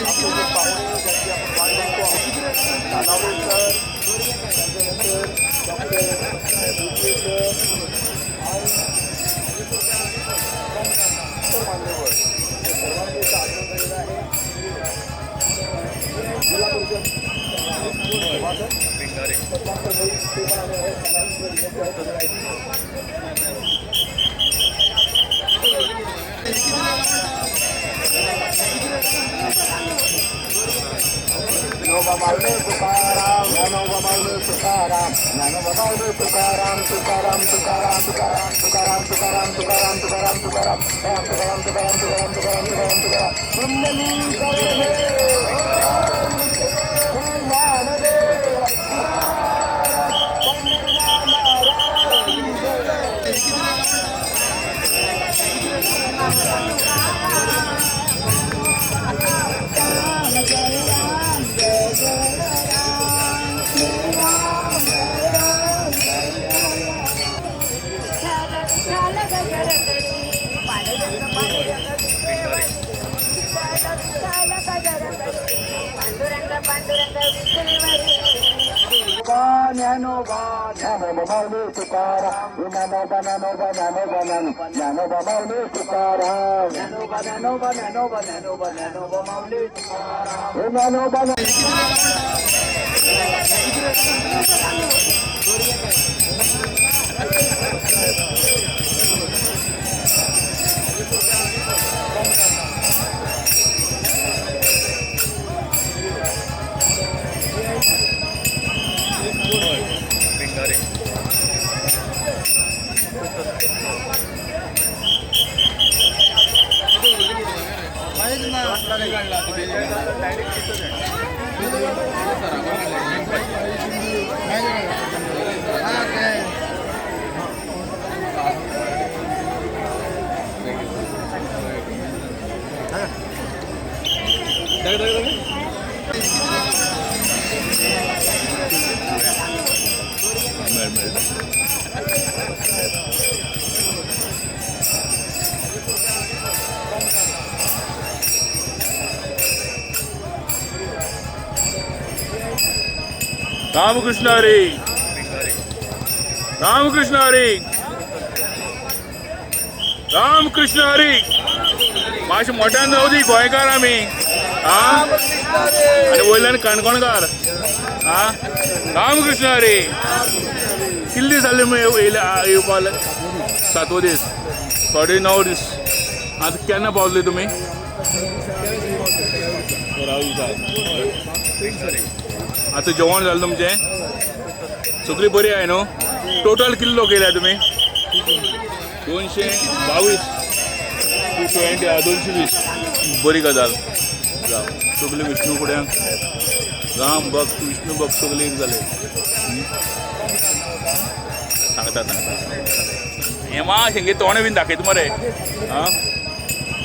आपले जे पाहुणे ज्यांची आपण वाट बघतो आहोत, तानावडे सर, त्याच्यानंतर डॉक्टर उजवे सर आणि इतर मान्यवर, या सर्वांचं इथं आगमन झालेलं आहे. जिल्हा परिषद सभासद पद्माकर मोळी ते पण आले आहेत. त्यांनाही सुद्धा विनंती आहे सगळ्यांची. ज्ञानोबा माऊली तुकाराम, ज्ञानोबा माऊली तुकाराम, ज्ञानोबा माऊली तुकाराम, तुकाराम तुकाराम तुकाराम तुकाराम तुकाराम तुकाराम तुकाराम तुकाराम तुकाराम तुकाराम तुकाराम तुकाराम तुकाराम तुकाराम. पुंडलिक ज्ञानदेव. पांडुरंग पांडुरंग विठ्ठल. ज्ञानोबा ज्ञानोबा माऊली तुकाराम, ज्ञानोबा ज्ञानोबा ज्ञानोबा ज्ञानो ज्ञानोबा माऊली तुकाराम, ज्ञानोबा ज्ञानोबा ज्ञानोबा ज्ञानोबा ज्ञानोबा माऊली तुकाराम, ज्ञानोबा. रामकृष्ण हरी, रामकृष्ण हरी, रामकृष्ण हरी. मातशें मोठ्यान जावं दी, गोंयकार आमी. आ, आनी वयल्यान काणकोणकार. आ, रामकृष्ण हरी. कितले दीस जाले येवपा? सातवो दीस, थोडे 9 दीस. आतां केन्ना पावतले तुमी? आतां जेवण जालें तुमचें? सगळी बरी आहे न्हू? टोटल कितले लोक येयल्या तुमी? 222, 220, 220. बरी गजाल. जावं, सगळे विष्णू फुड्यान राम भक्त, विष्णू भक्त सगळे एक जाले. सांगता सांगता हें मातशें तोंड बीन दाखयता मरे. आं,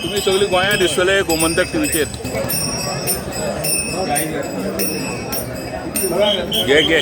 तुमी सगळी गोंयांत दिसतले गोमंतक टिवीचेर. घे घे.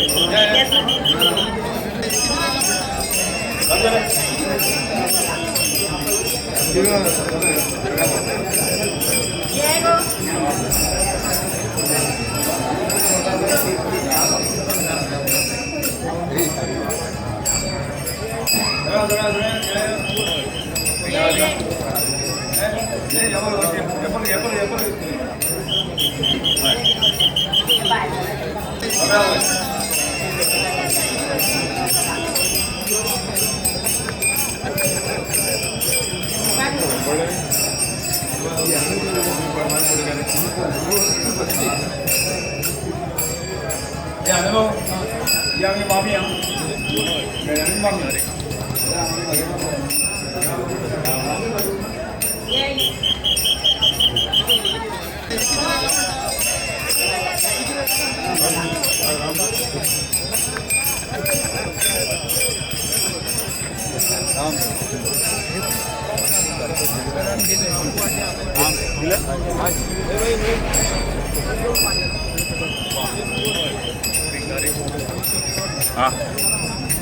हां,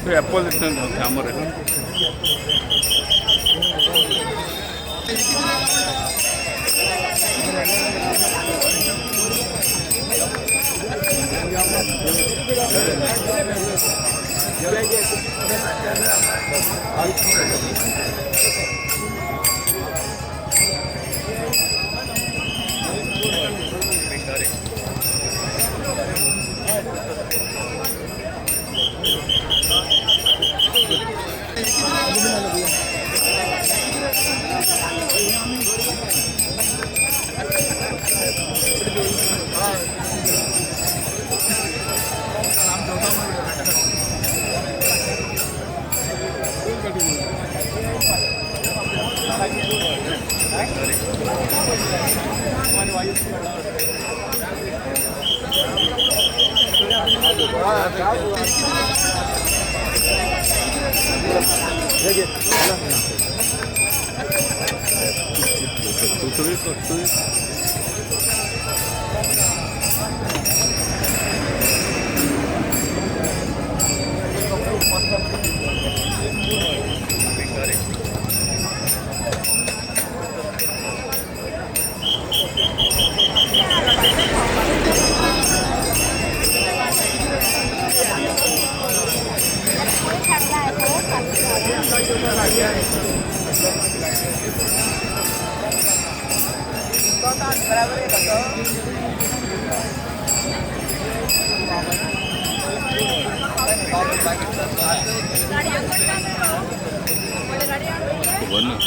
तूं एप्पल दिसता मरे. खबर ना.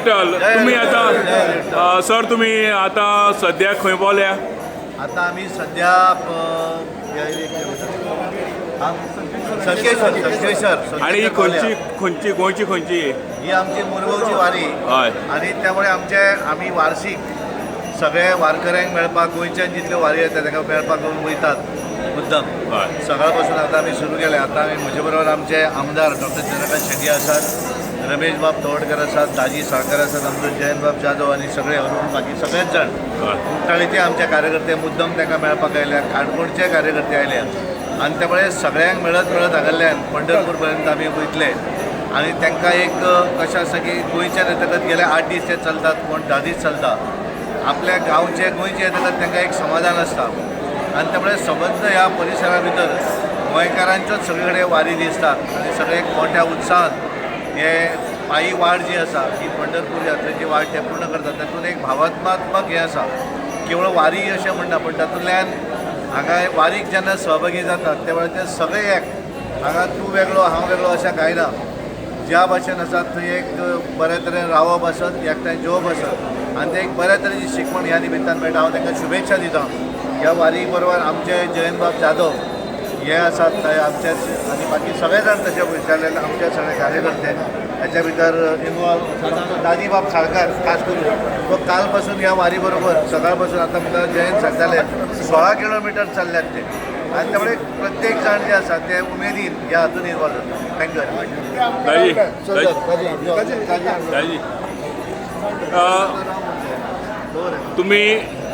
विठ्ठल. जय तुम्ही विठ्ठल, जय विठ्ठल. आता सर, तुम्ही आता सध्या खंय पावल्या? आता आम्ही सध्या संकेश्वर संकेश्वर आणि ही खंयची खंयची गोंयची खंयची? ही आमची मुरगांवची वारी. हय. आणि त्यामुळे आमचे आमी वार्षिक सगळे वारकऱ्यांक मेळपाक गोंयच्यान जितल्यो वारी येता तांकां मेळपाक वयतात मुद्दम. हय. सकाळ पासून आता आमी सुरू केलें. आतां आमी म्हजे बरोबर आमचे आमदार डॉक्टर चंद्रकांत शेट्टी आसात, रमेश बाब तवडकर आसात, दाजी साळकर आसात, आमचो जयंत बाब जाधव आनी सगळे अरुण बाकी सगळेच जाण. हय. कुठ्ठाळीचे आमचे कार्यकर्ते मुद्दम तांकां मेळपाक आयल्या, काणकोणचे कार्यकर्ते आयल्या आनी त्यामुळे सगळ्यांक मेळत मेळत हांगासरल्यान पंढरपूर पर्यंत आमी वयतले. आनी तांकां एक कशें आसा की गोंयच्यान येतकच गेले 8 दीस ते चलतात, कोण 10 दीस चलता, आपल्या गांवचे गोंयचे येतकच तांकां एक समाधान आसता. आनी त्यामुळे सबंद ह्या परिसरा भितर गोंयकारांच्योच सगळे कडेन वारी दिसतात आनी सगळे मोठ्या उत्साहान हे पायी वाट जी आसा ही पंढरपूर यात्रेची वाट ते पूर्ण करतात. तातूंत एक भावात्मात्मक हें आसा, केवळ वारी अशें म्हणना पण तातूंतल्यान हांगा वारीक जेन्ना सहभागी जातात त्या वेळार ते सगळे एक, हांगा तूं वेगळो हांव वेगळो अशें कांय ना. ज्या भाशेन आसा थंय एक बऱ्या तरेन रावप आसत, एकठांय जेवप आसत आनी ते एक बऱ्या तरेची शिकवण ह्या निमित्तान मेळटा. हांव तांकां शुभेच्छा दिता. ह्या वारी बरोबर आमचे जयंत बाब जाधव हे आसात आमचे आनी बाकी सगळे जाण तशे विचारलेले आमचे सगळे कार्यकर्ते ह्याच्या भितर इनवॉल्व आमचो दादी बाब साळकार खास करून तो काल पासून ह्या वारी बरोबर सकाळ पासून आतां म्हाका जयंत सांगताले 16 किलोमिटर चल्ल्यात ते आनी त्यामुळे प्रत्येक जाण जे आसा ते उमेदीन ह्या हातून इनवॉल्व जाता. Thank you. दाजी, दाजी, तुमी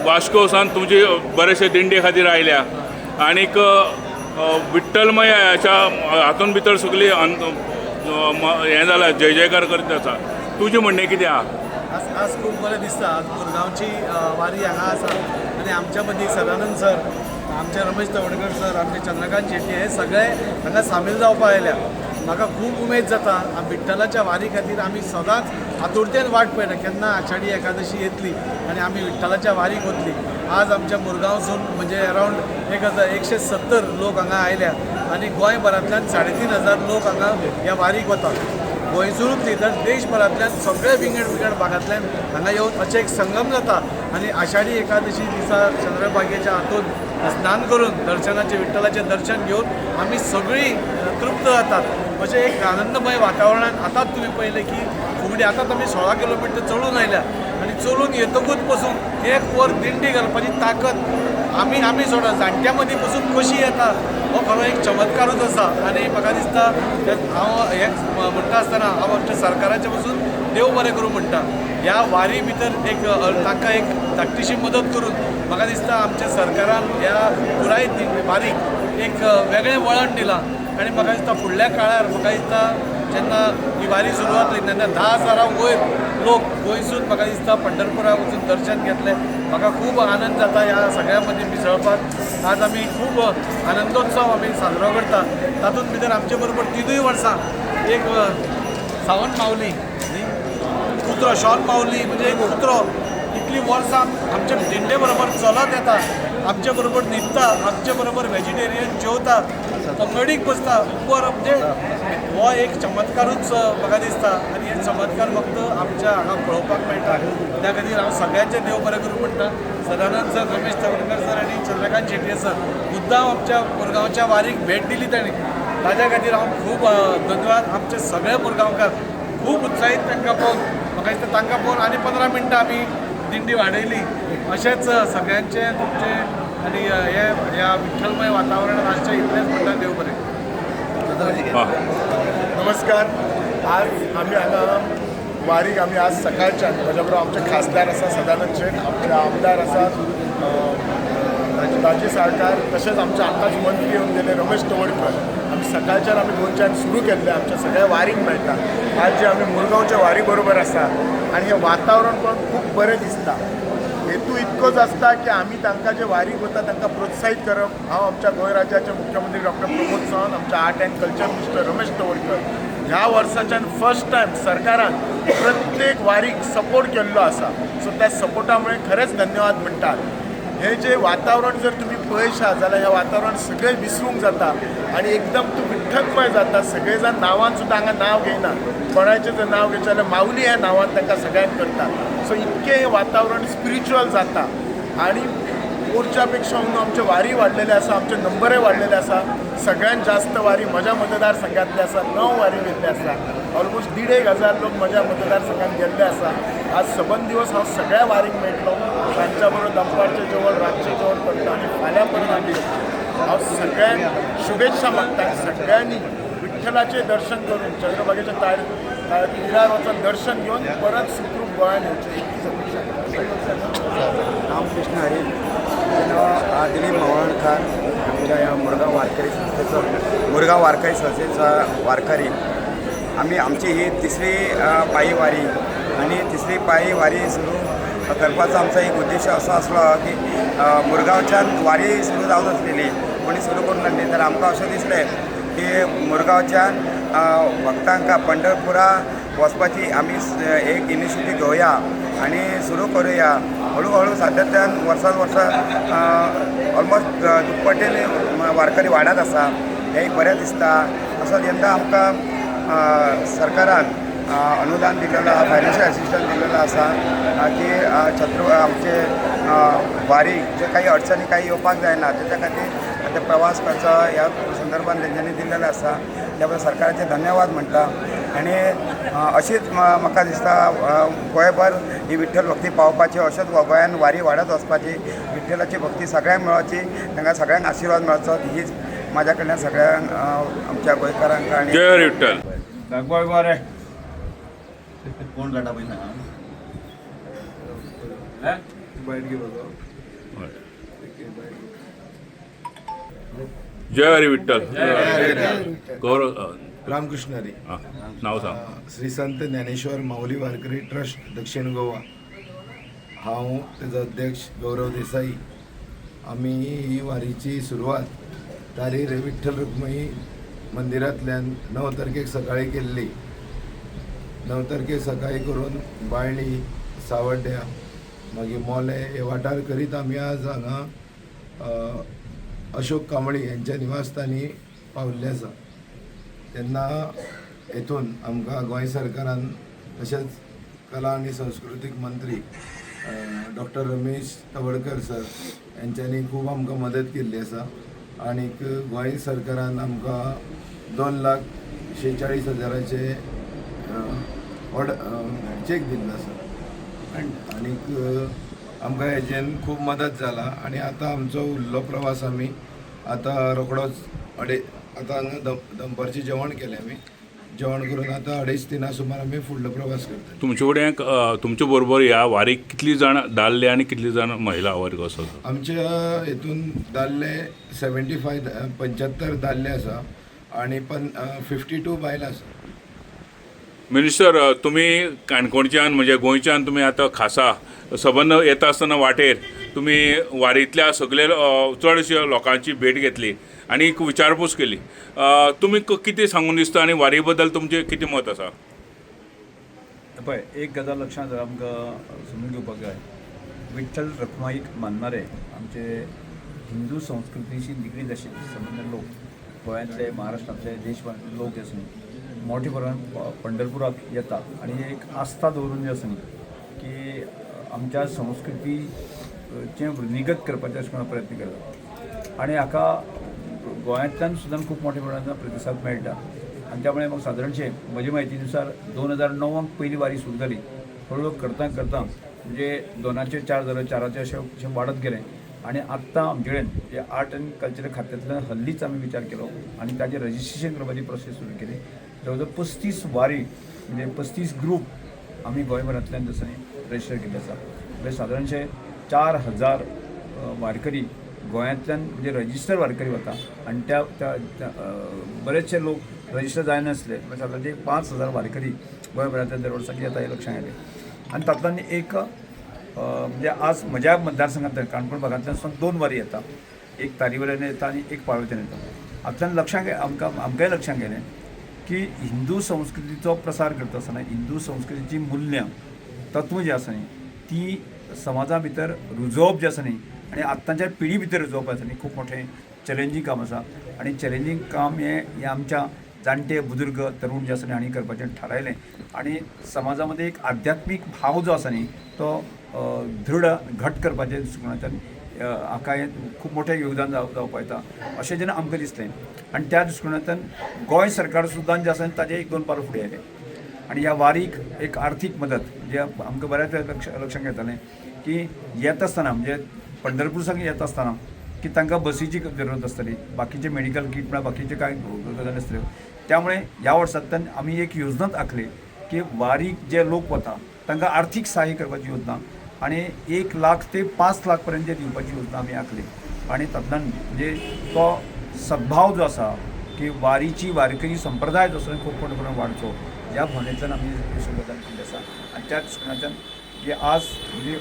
वास्को सावन तुमचे बरेचशे दिंडी खातीर आयल्या आनीक विठ्ठलमय अशा हातून भितर सगळी हें जाला, जय जयकार करीत आसा. तुजें म्हणणें कितें आहा? आज आज खूब बरें दिसता. आज मुरगांवची वारी हांगा आसा आनी आमच्या मदीं सदानंद सर, आमचे रमेश तवडकर सर, आमचे चंद्रकांत शेट्टी हे सगळे हांगा सामील जावपाक आयल्या. म्हाका खूब उमेद जाता. विठ्ठलाच्या वारी खातीर आमी सदांच आतुरतेन वाट पळयता केन्ना आषाढी एकादशी येतली आनी आमी विठ्ठलाच्या वारीक वतली. आज आमच्या मुरगांवसून म्हणजे अरावंड 1170 लोक हांगा आयल्या आनी गोंयभरांतल्यान 3500 लोक हांगा ह्या वारीक वतात. गोंयसुरूच न्ही तर देशभरांतल्यान सगळे विंगड विंगड भागांतल्यान हांगा येवन अशें एक संगम जाता आनी आषाढी एकादशी दिसा चंद्रभागेच्या हातून स्नान करून दर्शनाचें विठ्ठलाचें दर्शन घेवन आमी सगळीं तृप्त जातात. अशें एक आनंदमय वातावरणान आतांच तुमी पळयलें की फुगडी आतांच आमी 16 किलोमिटर चलून आयल्या आनी चलून येतकूच पसून एक वर दिंडी घालपाची ताकद आमी आमी सोडा जाणट्यां मदीं पसून कशी येता हो खरो एक चमत्कारूच आसा. आनी म्हाका दिसता हांव हें म्हणटा आसतना हांव आमच्या सरकाराचें पसून देव बरें करूं म्हणटा. ह्या वारी भितर एक तांकां एक धाकटीशी मदत करून म्हाका दिसता आमच्या सरकारान ह्या पुराय वारीक एक वेगळें वळण दिलां आनी म्हाका दिसता फुडल्या काळार म्हाका दिसता जेन्ना ही वारी सुरू जातली तेन्ना 10,000 वयर लोक गोंयसून म्हाका दिसता पंढरपुराक वचून दर्शन घेतले. म्हाका खूब आनंद जाता ह्या सगळ्यां मदीं मिसळपाक. आज आमी खूब आनंदोत्सव आमी साजरो करता. तातूंत भितर आमचे बरोबर 3 वर्सां एक सावंत माऊली न्ही कुत्रो शॉन माऊली म्हणजे एक कुत्रो इतली वर्सां आमच्या दिंडे बरोबर चलत येता, आमचे बरोबर न्हिदता, आमचे बरोबर व्हेजिटेरियन जेवता, पंगडीक बसता. वर म्हणजे हो एक चमत्कारूच म्हाका दिसता आनी हे चमत्कार फक्त आमच्या हांगा पळोवपाक मेळटा. त्या खातीर हांव सगळ्यांचें देव बरें करूं म्हणटा. सदानंद सर, रमेश तवडकर सर आनी चंद्रकांत शेट्ये सर मुद्दाम आमच्या मुरगांवच्या वारीक भेट दिली तांणी, ताज्या खातीर हांव खूब धन्यवाद. आमचे सगळे मुरगांवकार खूब उत्साहीत तांकां पळोवन म्हाका दिसता तांकां पळोवन आनी 15 मिनटां आमी दिंडी वाडयली. अशेंच सगळ्यांचे तुमचे आनी हे ह्या विठ्ठलमय वातावरणात आसचें इतलेंच म्हणटा. देव बरें. नमस्कार. आज आमी हांगा वारीक आमी आज सकाळच्यान म्हज्या बरोबर आमचे खासदार आसा सदानंद शेट, आमचे आमदार आसात दाजी साळकार, तशेंच आमचे आतांच मंत्री येवन गेले रमेश तवडकर. आमी सकाळच्यान आमी गोंयच्यान सुरू केल्लें आमच्या सगळ्या वारीक मेळटा. आज जे आमी मुरगांवच्या वारी बरोबर आसा आनी हें वातावरण पण खूब बरें दिसता. हेतू इतकोच आसता की आमी तांकां जे वारीक वता तांकां प्रोत्साहीत करप. हांव आमच्या गोंय राज्याचे मुख्यमंत्री डॉक्टर प्रमोद सावंत, आमच्या art and culture minister Ramesh Tawadkar ह्या वर्साच्यान फर्स्ट टायम सरकारान प्रत्येक वारीक सपोर्ट केल्लो आसा. सो त्या सपोर्टा मुळे खरेंच धन्यवाद म्हणटात. हें जें वातावरण जर तुमी पळयशात जाल्यार हें वातावरण सगळें विसरूंक जाता आनी एकदम तूं विठ्ठलमय जाता. सगळे जाण नांवान सुद्दां हांगा नांव घेयना, कोणाचें जर नांव घेयचें जाल्यार माऊली ह्या नांवान तांकां सगळ्यांक करता. सो इतकें हें वातावरण स्पिरिच्युअल जाता आनी पोरच्या पेक्षा आमचे वारी वाडलेले आसा, आमचे नंबरय वाडलेले आसा. सगळ्यांत जास्त वारी म्हज्या मतदारसंघातले आसा, 9 वारी गेल्ले आसा. ऑलमोस्ट 1500 लोक म्हज्या मतदारसंघात गेल्ले आसा. आज सबंद दिवस हांव सगळ्या वारीक मेळटलो, तांच्या बरोबर दनपारचें जेवण, रातचें जेवण करता आनी फाल्यां परत आमी. हांव सगळ्यांक शुभेच्छा मागता. सगळ्यांनी विठ्ठलाचें दर्शन करून चंद्रभागेच्या तिरार वचून दर्शन घेवन परत सुखरूप गोंयांत येवचें इतलीच अपेक्षा करता. रामकृष्ण हरी. माझे नाव दिलीप मावळणकार. आमच्या ह्या मुरगांव वारकरी संस्थेचो, मुरगांव वारकरी संस्थेचा वारकरी. आमी आमची ही तिसरी पायी वारी आनी तिसरी पायी वारी सुरू करपाचो आमचो एक उद्देश असो आसलो की मुरगांवच्यान वारी सुरू जावत आसलेली, कोणी सुरू करूंक नासली, तर आमकां अशें दिसलें की मुरगांवच्यान भक्तांकां पंढरपुरा वचपाची आमी एक इनिशिएटीव घेवया आनी सुरू करुया. हळू हळू सातत्यान वर्सान वर्सा ऑलमोस्ट दुप्पटीन वारकरी वाडत आसा, हें एक बरें दिसता. तसोच यंदा आमकां सरकारान अनुदान दिलेलो आसा, फायनान्शियल एसिस्टन्स दिलेलो आसा की छत्र आमचे वारीक जे काही अडचणी काही येवपाक जायना तेच्या खातीर ते प्रवास खर्च ह्या संदर्भान तेंच्यांनी दिलेलो आसा. त्या बद्दल सरकाराचे धन्यवाद म्हणटा. आनी अशीच म्हाका दिसता गोंयभर ही विठ्ठल भक्ती पावपाची, अशेंच गोंयान वारी वाडत वचपाची, विठ्ठलाची भक्ती सगळ्यांक मेळची, तांकां सगळ्यांक आशिर्वाद मेळचो, हीच म्हाज्या कडल्यान सगळ्यांक आमच्या गोंयकारांक. आनी जय हरी विठ्ठल. कोण काडटा पयशे सांगा. जय हरी विठ्ठल. गौरव रामकृष्ण हरी. नाव सांग. श्री संत ज्ञानेश्वर माऊली वारकरी ट्रस्ट दक्षिण गोवा, हांव तेजो अध्यक्ष गौरव देसाई. आमी ही वारीची सुरवात तारीर विठ्ठल रुक्मई मंदिरांतल्यान 9 तारखेक सकाळी केल्ली. 9 तारखेक सकाळी करून बाळणी, सावड्ड्या, मागीर मोले हे वाठार करीत आमी आज हांगा अशोक कांबळी यांच्या निवासस्थानी पावल्ले आसा. तेन्ना हेतून आमकां गोंय सरकारान तशेंच कला आनी संस्कृतीक मंत्री डॉक्टर रमेश तवडकर सर यांच्यांनी खूब आमकां मदत केल्ली आसा. आनीक गोंय सरकारान आमकां 2,46,000 ऑर्डर चॅक दिल्लो आसा. आनीक आमकां हेजेन खूब मदत जाला. आनी आतां आमचो उरलो प्रवास आमी आतां रोखडोच आतां हांगा दनपारचें जेवण केलें आमी, जेवण करून आतां 3:30-3 सुमार आमी फुडलो प्रवास करतले. तुमचे फुडें तुमचे बरोबर ह्या वारीक कितली जाण दादले आनी कितली जाण महिला वर्ग आसा? आमच्या हितून दादले 75, 75 दादले आसा आनी 52 बायलां आसा. मिनिस्टर, तुमी काणकोणच्यान म्हणजे गोंयच्यान तुमी आतां खासा सबंद येता आसतना वाटेर तुमी वारींतल्या सगळे चडशे लोकांची भेट घेतली आनी एक विचारपूस केली. तुमी कितें सांगून दिसता आनी वारी बद्दल तुमचें कितें मत आसा? पळय, एक गजाल लक्षांत आमकां समजून घेवपाक जाय. विठ्ठल रखुमाईक मानणारे आमचे हिंदू संस्कृतीशी निगडीत आशिल्ले संबंद लोक, गोंयांतले, महाराष्ट्रांतले, देशभरांतले लोक जे आसा न्ही, मोठे प्रमाणात पंढरपुराक येता आनी एक आस्था दवरून जे आसा न्ही की आमच्या संस्कृतीचें वृद्धिगत करपाचें अशें म्हणून प्रयत्न करता. आनी हाका गोंयांतल्यान सुद्दां खूब मोठ्या प्रमाणात प्रतिसाद मेळटा. आनी त्यामुळे मग सादारणशें म्हजे म्हायती नुसार 2009 पयली वारी सुरू जाली. हळू हळू करता करता म्हणजे 2चे 4 जाले, 4चे अशें अशें वाडत गेलें. आनी आत्तां आमचे कडेन म्हणजे आर्ट एंड कल्चर खात्यांतल्यान हल्लीच आमी विचार केलो आनी ताजें रजिस्ट्रेशन करपाची प्रोसेस सुरू केली. जवळ जवळ 35 वारी म्हणजे 35 ग्रूप आमी गोंयभरांतल्यान जसो रजिस्टर केल्ले आसा. म्हणजे सादारणशे 4000 वारकरी गोंयांतल्यान म्हणजे रजिस्टर वारकरी वता. आनी त्या त्या बरेचशे लोक रजिस्टर जायनासले, म्हणजे सादारणशे 5000 वारकरी गोंयभरांतल्यान दर वर्साक येता हें लक्षांत आयलें. आनी तातूंतल्यान एक म्हणजे आज म्हज्या मतदारसंघांतल्यान काणकोण भागांतल्यान सुद्दां 2 वारी येता, एक तारीवयल्यान येता आनी एक पाळोळच्यान येता. हातूंतल्यान लक्षांत आमकांय लक्षांत गेलें की हिंदू संस्कृतीचो प्रसार करता आसतना हिंदू संस्कृतीचीं मुल्यां, तत्वां जीं आसा न्ही, ती समाजा भितर रुजोवप जें आसा न्ही, आनी आत्तांच्या पिढी भितर रुजोवप आसा न्ही खूब मोठें चॅलेंजींग काम आसा आनी चॅलेंजींग काम हें हें आमच्या जाणटे बुजुर्ग तरूण जे आसा न्ही हांणी करपाचें थारायलें आनी समाजा मदीं एक आध्यात्मीक भाव जो आसा न्ही तो दृढ घट करपाचें दृश्टिकोणांतल्यान हाका हें खूब मोठें योगदान जावपाक येता अशें जेन्ना आमकां दिसलें आनी त्या दृश्टिकोणांतल्यान गोंय सरकार सुद्दां जें आसा ताजें एक दोन पावलां फुडें आयलें आनी ह्या वारीक एक आर्थीक मदत म्हणजे आमकां बऱ्याच वेळार लक्षांत येतालें की येता आसतना म्हणजे पंढरपूर सावन येता आसतना की तांकां बसीची जरूरत आसतली, बाकीचे मेडिकल कीट म्हळ्यार बाकीचे कांय गजाली आसतल्यो. त्यामुळे ह्या वर्सांतल्यान आमी एक योजनाच आंखली की वारीक जे लोक वता तांकां आर्थीक सहाय्य करपाची योजना आनी 1 लाख ते 5 लाख पर्यंत दिवपाची योजना आमी आंखली आनी तातूंतल्यान म्हणजे तो सद्भाव जो आसा की वारीची वारकरी संप्रदाय जो आसा खूब मोठ्या वाडचो ह्या भावनेंतल्यान आमी ही सगळी गजाल केल्ली आसा. आनी त्या दृश्टिकोणांतल्यान की आज म्हणजे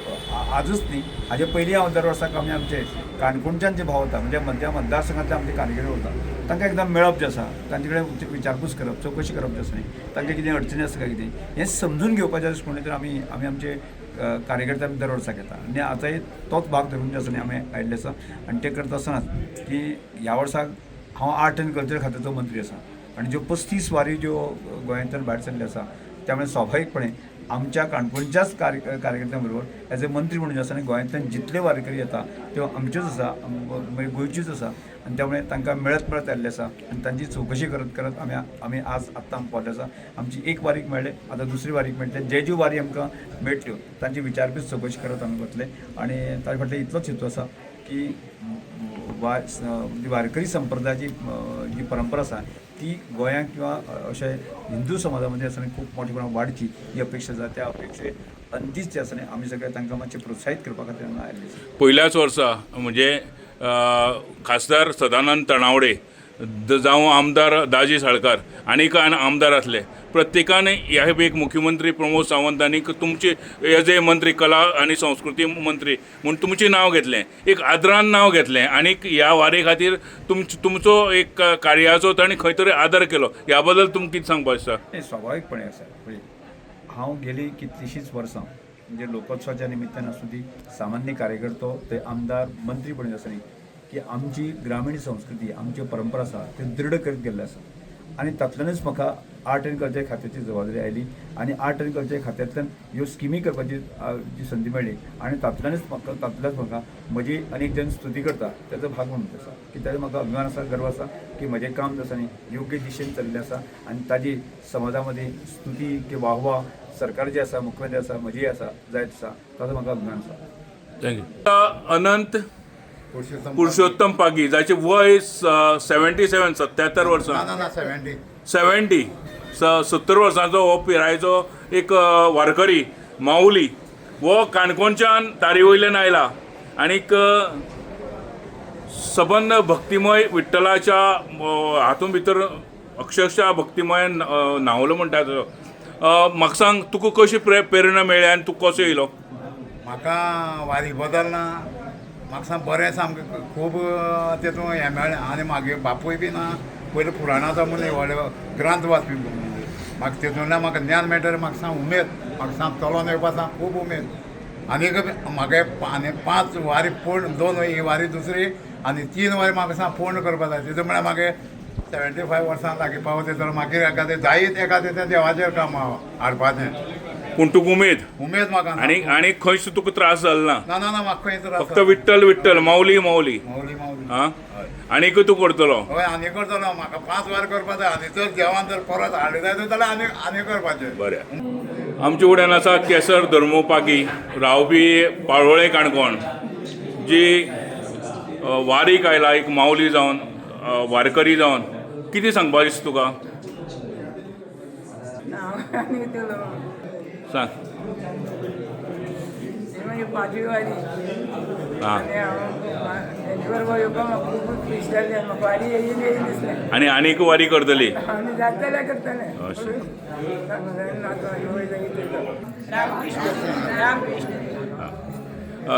आजच न्ही हाजे पयलीं हांव दर वर्साक आमी आमचे काणकोणच्यान जे भाव वता म्हणजे म्हज्या मतदारसंघांतले आमचे कारिगिरी वता तांकां एकदां मेळप जें आसा तांचे कडेन विचारपूस करप चवकशी करप जें आसा न्ही तांकां कितें अडचणी आसा काय कितें हें समजून घेवपाच्या दृश्टिकोणांतल्यान आमी आमी आमचे कार्यकर्ते आमी दर वर्साक येता आनी आतांय तोच भाग धरून जे आसा न्ही आमी आयिल्ले आसा. आनी तें करता आसतनाच की ह्या वर्साक हांव आर्ट एंड कल्चर खात्याचो मंत्री आसा आनी ज्यो 35 वारी ज्यो गोंयांतल्यान भायर सरल्यो आसा त्यामुळे स्वाभाविकपणे आमच्या काणकोणच्याच कार्यकर्त्यां बरोबर एज ए मंत्री म्हणून आसा आनी गोंयांतल्यान जितले वारकरी येता त्यो आमच्योच आसा, मागीर गोंयच्योच आसा आनी त्यामुळे तांकां मेळत मेळत आयिल्ले आसा आनी तांची चवकशी करत करत आमी आमी आज आत्तां पावले आसा. आमची एक वारीक मेळ्ळे, आतां दुसरी वारीक मेळटले, जे ज्यो वारी आमकां मेळटल्यो तांची विचारपूस चवकशी करत आमी वतले आनी ताजे फाटल्यान इतलोच हेतू आसा की वारकरी संप्रदायाची जी परंपरा आसा ती गोंयांत किंवा अशें हिंदू समाजा मदीं आसा खूब मोठे प्रमाणात वाडची ही अपेक्षा आसा. त्या अपेक्षे अंतीच जे आसा न्ही आमी सगळे तांकां मातशें प्रोत्साहीत करपा खातीर हांगा आयिल्ले आसा. पयल्याच वर्सा म्हणजे खासदार सदानंद तणावडे जावं आमदार दाजी साळकार आनी कांय आमदार आसले प्रत्येकान ह्या एक मुख्यमंत्री प्रमोद सावंत आनी तुमचे एज ए मंत्री कला आनी संस्कृती मंत्री म्हूण तुमचें नांव घेतलें, एक आदरान नांव घेतलें आनी ह्या वारी खातीर तुमचो एक कार्याचो तांणी खंय तरी आदर केलो, ह्या बद्दल तुमकां कितें सांगपाक दिसता? नाही, स्वाभाविकपणे आसा. पळय हांव गेली कितलींशींच वर्सां म्हणजे लोकोत्सवाच्या निमित्तान आसूं ती सामान्य कार्यकर्तो ते आमदार मंत्री म्हणून आसा न्ही की आमची ग्रामीण संस्कृती आमच्यो परंपरा आसा त्यो दृढ करीत गेल्ले आसा आनी तातूंतल्यानच म्हाका आर्ट एंड कल्चर खात्याची जबाबदारी आयली आनी आर्ट एंड कल्चर खात्यांतल्यान ह्यो स्किमी करपाची जी संदी मेळ्ळी आनी तातूंतल्यानच म्हाका म्हजी अनेक जन स्तुती करता ताचो भाग म्हणून आसा की ताजो म्हाका अभिमान आसा, गर्व आसा की म्हजें काम जें आसा न्ही योग्य दिशेन चलिल्लें आसा आनी ताजी समाजा मदीं स्तुती की वाहवा सरकार जे आसा, मुख्यमंत्री आसा, म्हजी आसा, जायत आसा, ताजो म्हाका अभिमान आसा. Thank you. अनंत पुरुषोत्तम पागी जाचे वय 77 77 वर्सां, 70 70 वर्सांचो हो पिरायेचो एक वारकरी माऊली हो काणकोणच्यान तारी वयल्यान आयला आनीक सबंद भक्तिमय विठ्ठलाच्या हातूंत भितर अक्षरशः भक्तिमय न्हांवलो म्हणटा तो. म्हाका सांग तुका कशी प्रेरणा मेळ्ळी आनी तूं कसो येयलो? म्हाका वारी बदल ना, म्हाका सामकें बरें सामकें खूब तेतून हें मेळ्ळें आनी म्हागे बापूय बी ना पयलीं पुराणाचो म्हणून व्हडले ग्रंथ वाचपी, म्हाका तेतूंतल्यान म्हाका ज्ञान मेळटलें, म्हाका सांग उमेद, म्हाका सांग चलोन येवपा सांग खूब उमेद. आनीक म्हाका आनी 5 वारी पूर्ण, 2 ही वारी दुसरी आनी 3 वारी म्हाका सांग पूर्ण करपा जाय. तितून म्हळ्यार म्हाका 75 वर्सां लागीं पावता तर मागीर एखादें जायत एखादें तें देवाचेर काम हाडपाचें. पूण तुका उमेद? उमेद म्हाका. आनी आनी खंयच तुका त्रास जालो ना? ना ना ना, म्हाका खंय त्रास. फक्त विठ्ठल विठ्ठल माऊली माऊली माऊली माऊली. आं, आनीकूय तूं करतलो? हय, आनी करतलो. म्हाका 5 वार करपा जाय आनी जर देवान जर परत हाडले जाय जाल्यार आनी आनी करपाचें. बरें. आमचे फुड्यान आसा केसर धर्मू पागी, रावपी पाळोळें काणकोण, जी वारीक आयला एक माऊली जावन वारकरी जावन, कितें सांगपाक दिसता तुका? सांग. पांचवी वारी आनी आनीक वारी करतली?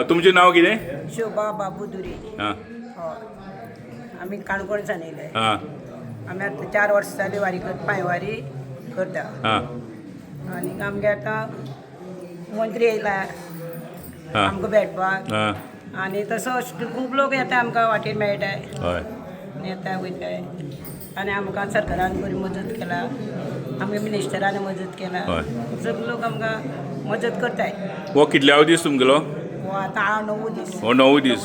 तुमचें नांव कितें? शोभा बाबू दुरी. आमी काणकोणच्यान येयले. आमी आतां 4 वर्सां जाली वारी करता, पांयवारी करता आनी आमगे आतां मंत्री येयला आमकां भेटपाक, आनी तसो खूब लोक येता आमकां वाटेर मेळटाय, हय, येता वयताय. आनी आमकां सरकारान बरी मदत केला, आमगे मिनिस्टरान मदत केला, सगळे लोक आमकां मदत करताय. हो कितल्यावो दीस तुमगेलो? हो आतां 9 दीस. हो 9 दीस.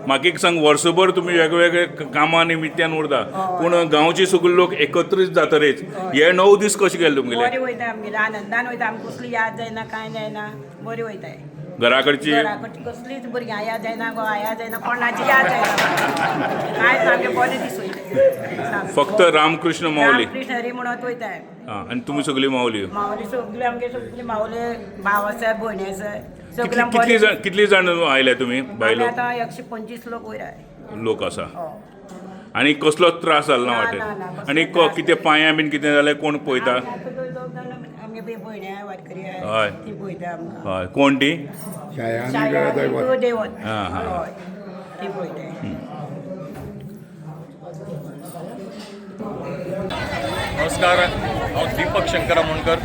म्हाका एक सांग, वर्सभर तुमी वेगवेगळे कामां निमित्यान उरता, पूण गांवचे सगळे लोक एकत्रीत जातरीच हे 9 दीस कशे गेले तुमगेले? बरे वयता आमगेले, आनंदान वयता. आमकां कसली याद जायना, कांय जायना, बरी वयताय. घराकडची कसलीच भुरग्यां याद जायना, घोवा याद जायना, कोणाची याद जायना, कांय सामकें बरें दीस वयता. फक्त रामकृष्ण माऊली, रामकृष्ण हरी म्हणत वयताय. आनी तुमी सगळी माऊली? माऊली सगळी, आमगे सगळी माऊली, भाव आसा, भयणी आसा, सगळी. कितली जाण आयले तुमी बायलो? आतां 125 लोक वयर लोक आसा. आनी कसलोच त्रास जालो ना वाटेर? आनी कितें पांयां बीन कितें जालें कोण पळयता? आमगे भयणी वाटकरी ती पळयता आमकां. हय, कोण ती? देवत. हय, ती पळयता. नमस्कार, हांव दीपक शंकर आमोणकर.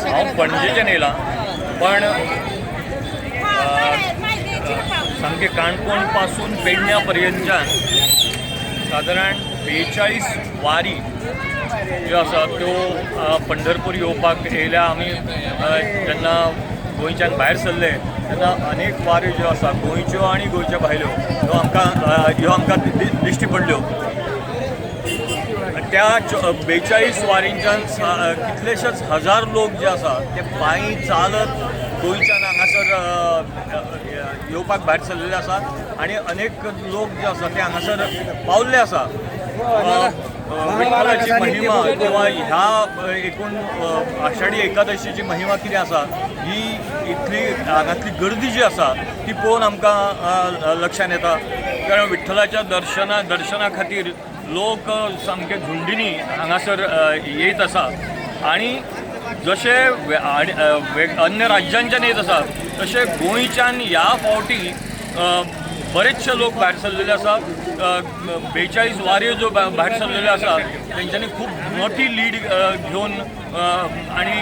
हांव पणजेच्यान येयलां, पण सामकें काणकोण पासून पेडण्या पर्यंतच्यान सादारण 42 वारी ज्यो आसा त्यो पंढरपूर येवपाक येयल्या. आमी जेन्ना गोंयच्यान भायर सरले तेन्ना अनेक वाऱ्यो ज्यो आसा गोंयच्यो आनी गोंयच्या भायल्यो ह्यो आमकां दिश्टी पडल्यो. त्या 42 वारींच्यान कितलेशेच हजार लोक जे आसा ते पांयी चालत गोंयच्यान हांगासर येवपाक भायर सरलेले आसा आनी अनेक लोक जे आसा ते हांगासर पावल्ले आसा. विठ्ठलाची महिमा किंवा ह्या एकूण आषाढी एकादशीची महिमा कितें आसा ही इतली हांगातली गर्दी जी आसा ती पळोवन आमकां लक्षांत येता. कारण विठ्ठलाच्या दर्शना खातीर लोक सामके झुंडीनी हांगासर येत आसा आनी जशे अन्य राज्यांच्यान येत आसा तशे गोंयच्यान ह्या फावटी बरेचशे लोक भायर सरलेले आसा. 42 वाऱ्यो ज्यो भायर सरलेल्यो आसा तेंच्यांनी खूब मोठी लीड घेवन आनी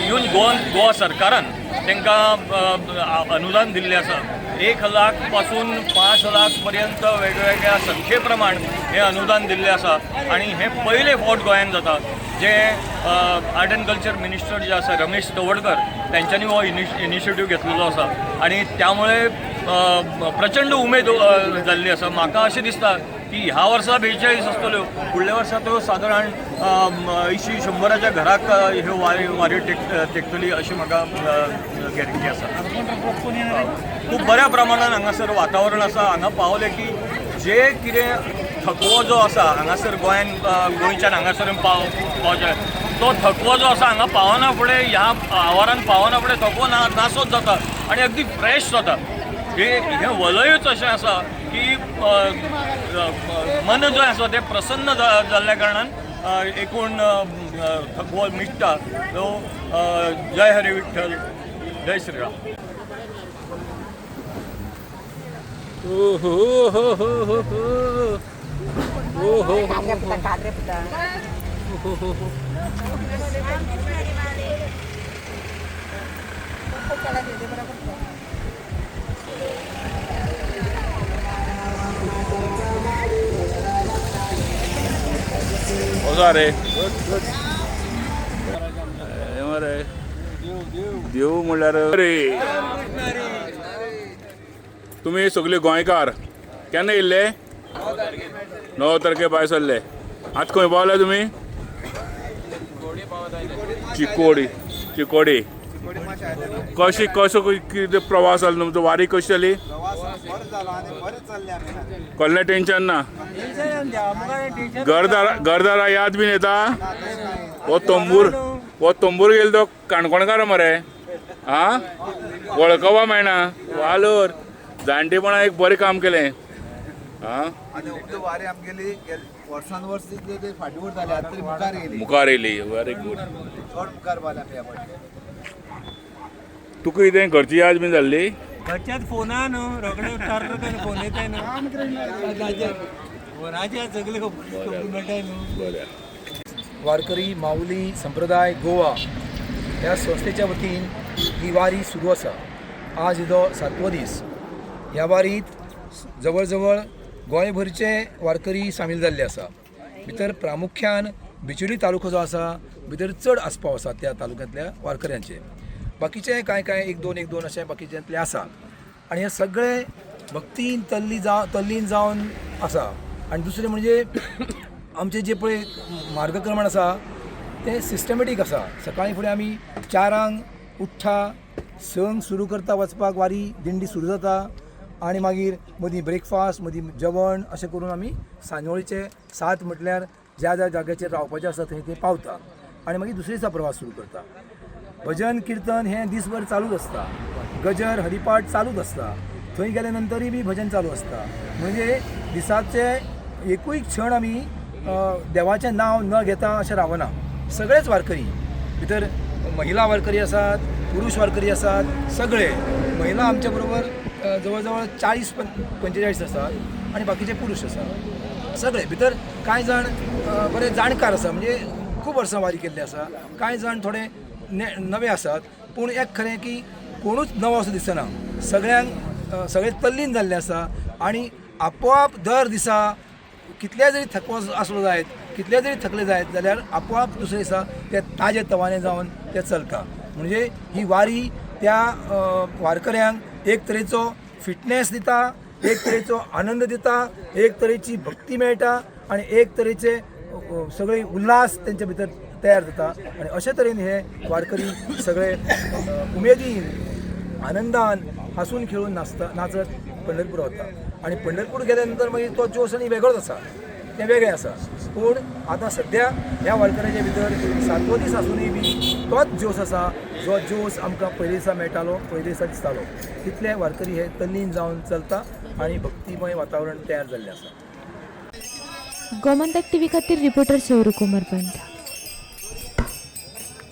येवन गोवा सरकारान तांकां अनुदान दिल्लें आसा. 1 लाख पासून 5 लाख पर्यंत वेगवेगळ्या संख्ये प्रमाण हें अनुदान दिल्लें आसा आनी हें पयले फावट गोंयांत जाता. जे आर्ट एंड कल्चर मिनिस्टर जे आसा रमेश तवडकर तेंच्यांनी हो इनिशिएटीव घेतलेलो आसा आनी त्यामुळे प्रचंड उमेद जाल्ली आसा. म्हाका अशें दिसता की ह्या वर्सा 42 आसतल्यो, फुडल्या वर्सा त्यो सादारण 80-100 घराक ह्यो वाऱ्यो तेकतली अशी म्हाका गॅरंटी आसा. खूब बऱ्या प्रमाणान हांगासर वातावरण आसा. हांगा पावलें की जे कितें थकवो जो आसा हांगासर गोंयच्यान हांगासर पावचे तो थकवो जो आसा हांगा पावना फुडें ह्या आवारान पावना फुडें थकवो नासोच जाता आनी अगदी फ्रेश जाता. हें वलयूच अशें आसा की मन जें आसा तें प्रसन्न जाल्ल्या कारणान एकूण थकवो मिट्टा. सो जय हरी विठ्ठल, जय श्रीराम. ओ हो हो हो हो हो हो हो हो. रे मरे देव म्हणल्यार रे तुमी सगळे गोंयकार केन्ना येयल्ले? 9 तारखे भायर सरले. आतां खंय पावले तुमी? चिकोडी. चिकोडी कशी कसो कितें प्रवास जालो तुमचो? वारी कशी जाली? कसलें टेंशन ना? घरदारा याद बीन येता? हो तंबूर गेलो तो काणकोणकार मरे, आं वळखपा मेळना. वालोर जाणटेपणा एक बरें काम केलें. आं मुखार येयली. Very good. तुका कितें घरची याद बीन जाल्ली? घरच्याच फोना न्हू रोखडे उतारता फोन येताय न्हू फोनाचेर सगळे मेळटाय न्हू. बरें. वारकरी माऊली संप्रदाय गोवा ह्या संस्थेच्या वतीन ही वारी सुरू आसा. आज हिजो 7वो दीस. ह्या वारींत जवळ जवळ गोंयभरचे वारकरी सामील जाल्ले आसा. भितर प्रामुख्यान बिचोली तालुको जो आसा भितर चड आस्पाव आसा त्या तालुक्यांतल्या वारकऱ्यांचे. बाकीचे कांय कांय एक दोन अशे बाकीच्यांतले आसा आनी हे सगळे भक्तीन तल्लीन जावन आसा. आनी दुसरें म्हणजे आमचें जे पळय मार्गक्रमण आसा तें सिस्टमॅटीक आसा. सकाळीं फुडें आमी 4 उठ्ठा, 6 सुरू करता वचपाक, वारी दिंडी सुरू जाता आनी मागीर मदीं ब्रेकफास्ट, मदीं जेवण अशें करून आमी सांजवेळचे 7 म्हटल्यार ज्या ज्या जाग्याचेर रावपाचें आसा थंय थंय पावता आनी मागीर दुसरे दिसा प्रवास सुरू करता. भजन किर्तन हें दीसभर चालूच आसता, गजर हरिपाठ चालूच आसता, थंय गेल्या नंतरूय बी भजन चालू आसता. म्हणजे दिसाचे एकूय क्षण आमी देवाचें नांव न घेता अशें रावना. सगळेच वारकरी, भितर महिला वारकरी आसात, पुरुष वारकरी आसात, सगळे महिला आमच्या बरोबर जवळ जवळ 40-45 आसात आनी बाकीचे पुरुष आसात. सगळे भितर कांय जाण बरे जाणकार आसा, म्हणजे खूब वर्सां वारी केल्ली आसा, कांय जाण थोडे नवे आसात. पूण एक खरें की कोणूच नवो असो दिसना, सगळ्यांक सगळे तल्लीन जाल्ले आसा आनी आपोआप दर दिसा कितले जरी थकवो आसलो जायत, कितले जरी थकले जायत जाल्यार आपोआप दुसरे दिसा ते ताजे तवाने जावन ते चलता. म्हणजे ही वारी त्या वारकऱ्यांक एक तरेचो फिटनेस दिता, एक तरेचो आनंद दिता, एक तरेची भक्ती मेळटा आनी एक तरेचे सगळे उल्हास तेंच्या भितर तयार जाता. आनी अशे तरेन हे वारकरी सगळे उमेदीन आनंदान हांसून खेळून नाचता नाचत पंढरपूर वता. आनी पंढरपूर गेल्या नंतर मागीर तो जोश आनी वेगळोच आसा, तें वेगळें आसा. पूण आतां सद्या ह्या वारकऱ्याच्या भितर 7वो दीस आसुनूय बी तोच जोश आसा, जो जोश आमकां पयले दिसा मेळटालो, पयले दिसा दिसतालो. तितले वारकरी हे तल्लीन जावन चलता आनी भक्तिमय वातावरण तयार जाल्लें आसा. गोमंतक टीव्ही खातीर रिपोर्टर सौरू कोमरपंत.